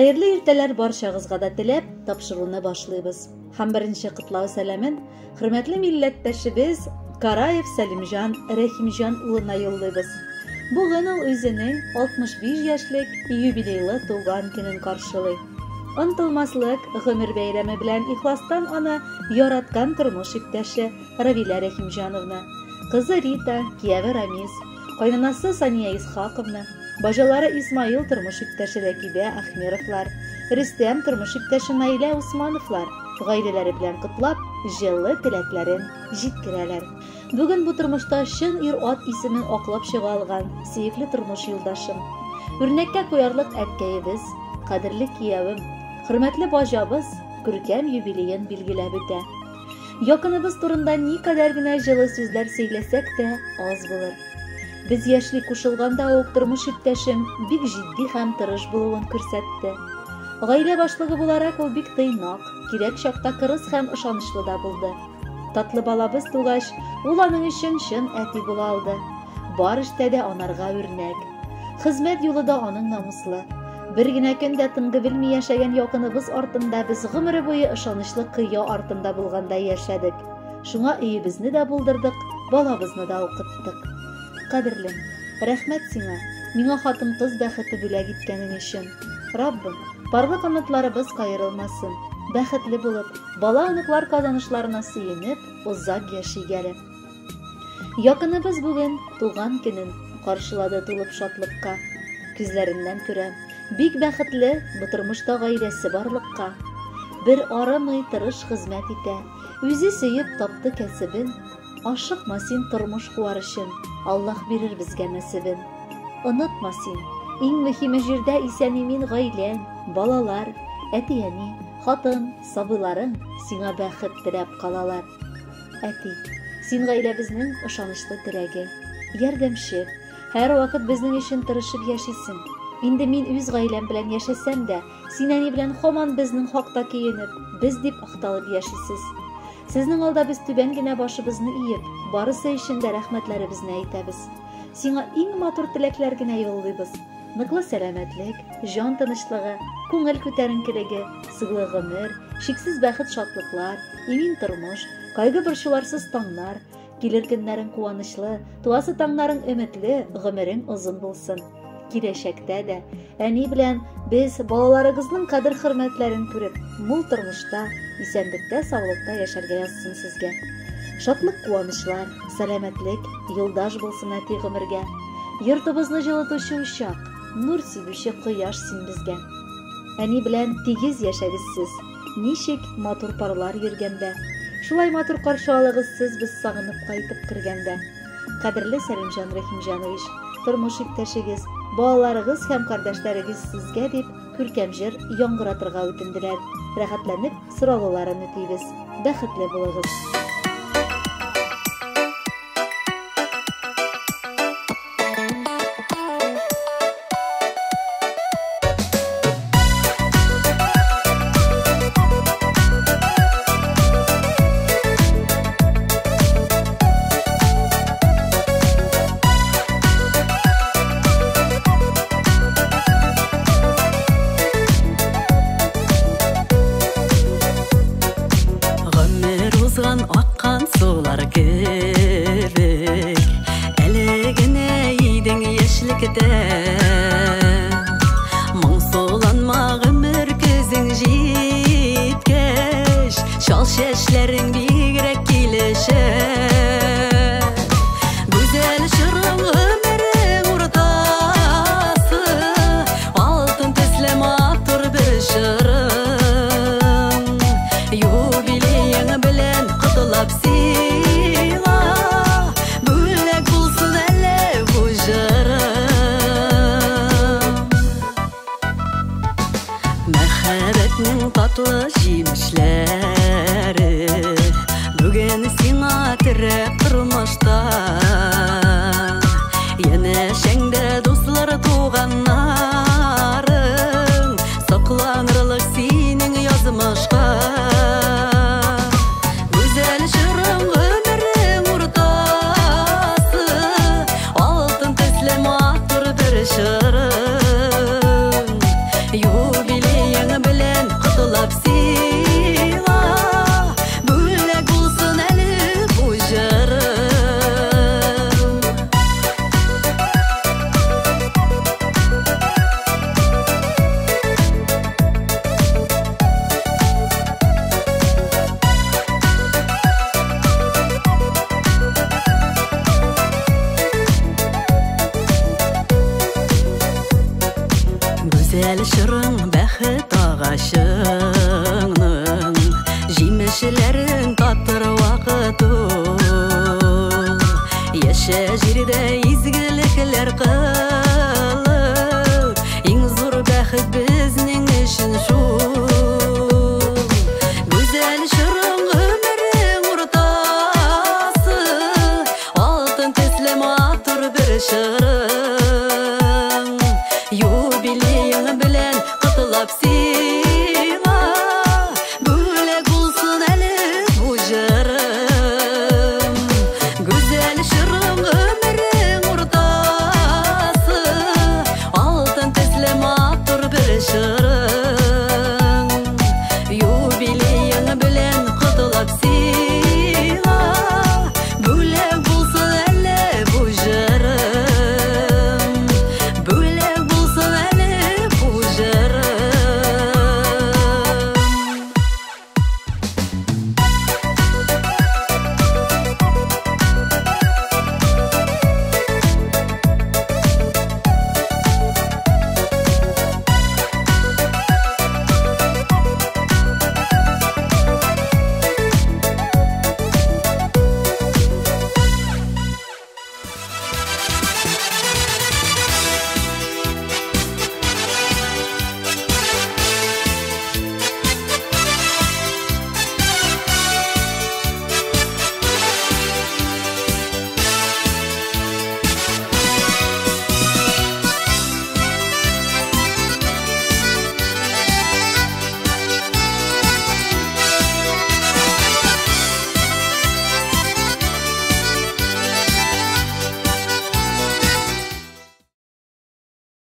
Хәерле иртәләр барчагызга да теләп, тапшыруны башлыйбыз. Һәм беренче котлау сәламен хөрмәтле милләттәшебез Караев Сәлимҗан Рәхимҗан улына юллыйбыз. Бүген ул үзенең 65 яшьлек юбилейлы туган көнен каршылый. Онытылмаслык гомер бәйрәме белән ихластан аны яраткан тормыш иптәше Равилә Рәхимҗановна, кызы Рита, кияве Рамис, кайнанасы Сания Исхаковна, баҗалары Исмаил тормыш иптәше Рәкибә Ахмеровлар, Рөстәм тормыш иптәше Наилә Усмановлар гаиләләре белән котлап, җылы теләкләрен җиткерәләр. Бүген бу тормышта чын ир-ат исемен аклап чыга алган сөекле тормыш юлдашым, үрнәккә куярлык әткәебез, кадерле киявем, хөрмәтле баҗабыз күркәм юбилеен билгеләп үтә. Якыныбыз турында никадәр генә җылы сүзләр сөйләсәк тә, аз булыр. Без яшьли кушылганда ук тормыш иптәшем бик җитди һәм тырыш булуын күрсәтте. Гаилә башлыгы буларак ул бик тыйнак, кирәк чакта кырыс һәм ышанычлы да булды. Татлы балабыз тугач, ул аның өчен чын әти була алды. Бар эштә дә анарга үрнәк. Хезмәт юлы да аның намуслы. Бер генә көн дә тынгы белми яшәгән якыныбыз артында без гомере буе ышанычлы кыя артында булгандай яшәдек. Шуңа өебезне дә булдырдык, балабызны да укыттык. Кадерлем, рәхмәт сиңа, миңа хатын-кыз бәхете бүләк иткәнең өчен. Раббым, парлы канатларыбыз каерылмасын. Бәхетле булып, бала-оныклар казанышларына сөенеп, озак яшик әле. Якыныбыз бүген туган көнен каршылады тулып шатлыкка. Күзләреннән күрәм, бик бәхетле бу тормышта гаиләсе барлыкка. Бер арымый тырыш хезмәт итә, үзе сөеп тапты кәсебен. Ашыкма син тормыш куар өчен, Аллаһ бирер безгә нәсебен. Онытма син, иң мөһиме җирдә исән-имин гаиләң, балалар, әти-әни, хатын, сабыйларың сиңа бәхет теләп калалар. Әти, син гаиләбезнең ышанычлы терәге, ярдәмче, һәрвакыт безнең өчен тырышып яшисең. Инде мин үз гаиләм белән яшәсәм дә, син әни белән һаман безнең хакта көенеп, без дип акталып яшисез. Сезнең алда без түбән генә башыбызны иеп, барысы өчен дә рәхмәтләребезне әйтәбез. Сиңа иң матур теләкләр генә юллыйбыз. Ныклы сәламәтлек, җан тынычлыгы, күңел күтәренкелеге, сыглы гомер, чиксез бәхет-шатлыклар, имин тормыш, кайгы-борчуларсыз таңнар, килер көннәрең куанычлы, туасы таңнарың өметле, гомерең озын булсын. Киләчәктә дә әни белән без балаларыгызның кадер-хөрмәтләрен күреп, мул тормышта, исәнлектә, саулыкта яшәргә язсын сезгә. Шатлык-куанычлар, сәламәтлек, юлдаш булсын әти гомергә. Йортыбызны җылытучы учак, нур сибүче кояш син безгә. Әни белән тигез яшәгез сез, ничек матур парлар йөргәндә. Шулай матур каршы алыгыз сез без сагынып кайтып кергәндә. Кадерле Сәлимҗан Рәхимҗанович, тормыш иптәшегез, балаларыгыз һәм кардәшләрегез сезгә дип күркәм җыр яңгыратырга үтенделәр. Рәхәтләнеп сорауларын үтибез. Бәхетле булыгыз. Гомер узган аккан сулар кебек, әле генә идең яшьлектә. Моңсуланма гомер көзең җиткәч, чал чәчләрең бигрәк килешә. Гүзәл чорың гомерең уртасы, алтын төсле матур бер чорың. Юбилеең белән котлап сиңа, бүләк булсын әле бу җырым. Мәхәббәтнең татлы җимешләре бүген сиңа терәк тормышта. Янәшәңдә дуслар, туганнарың, сокланырлык синең язмышка. Гүзәл чорың гомерең уртасы, алтын төсле матур бер чорың. Юбилей Гүзәл чорың бәхет агачыңның җимешләрен татыр вакыт ул. Яшә җирдә изгелекләр кыл.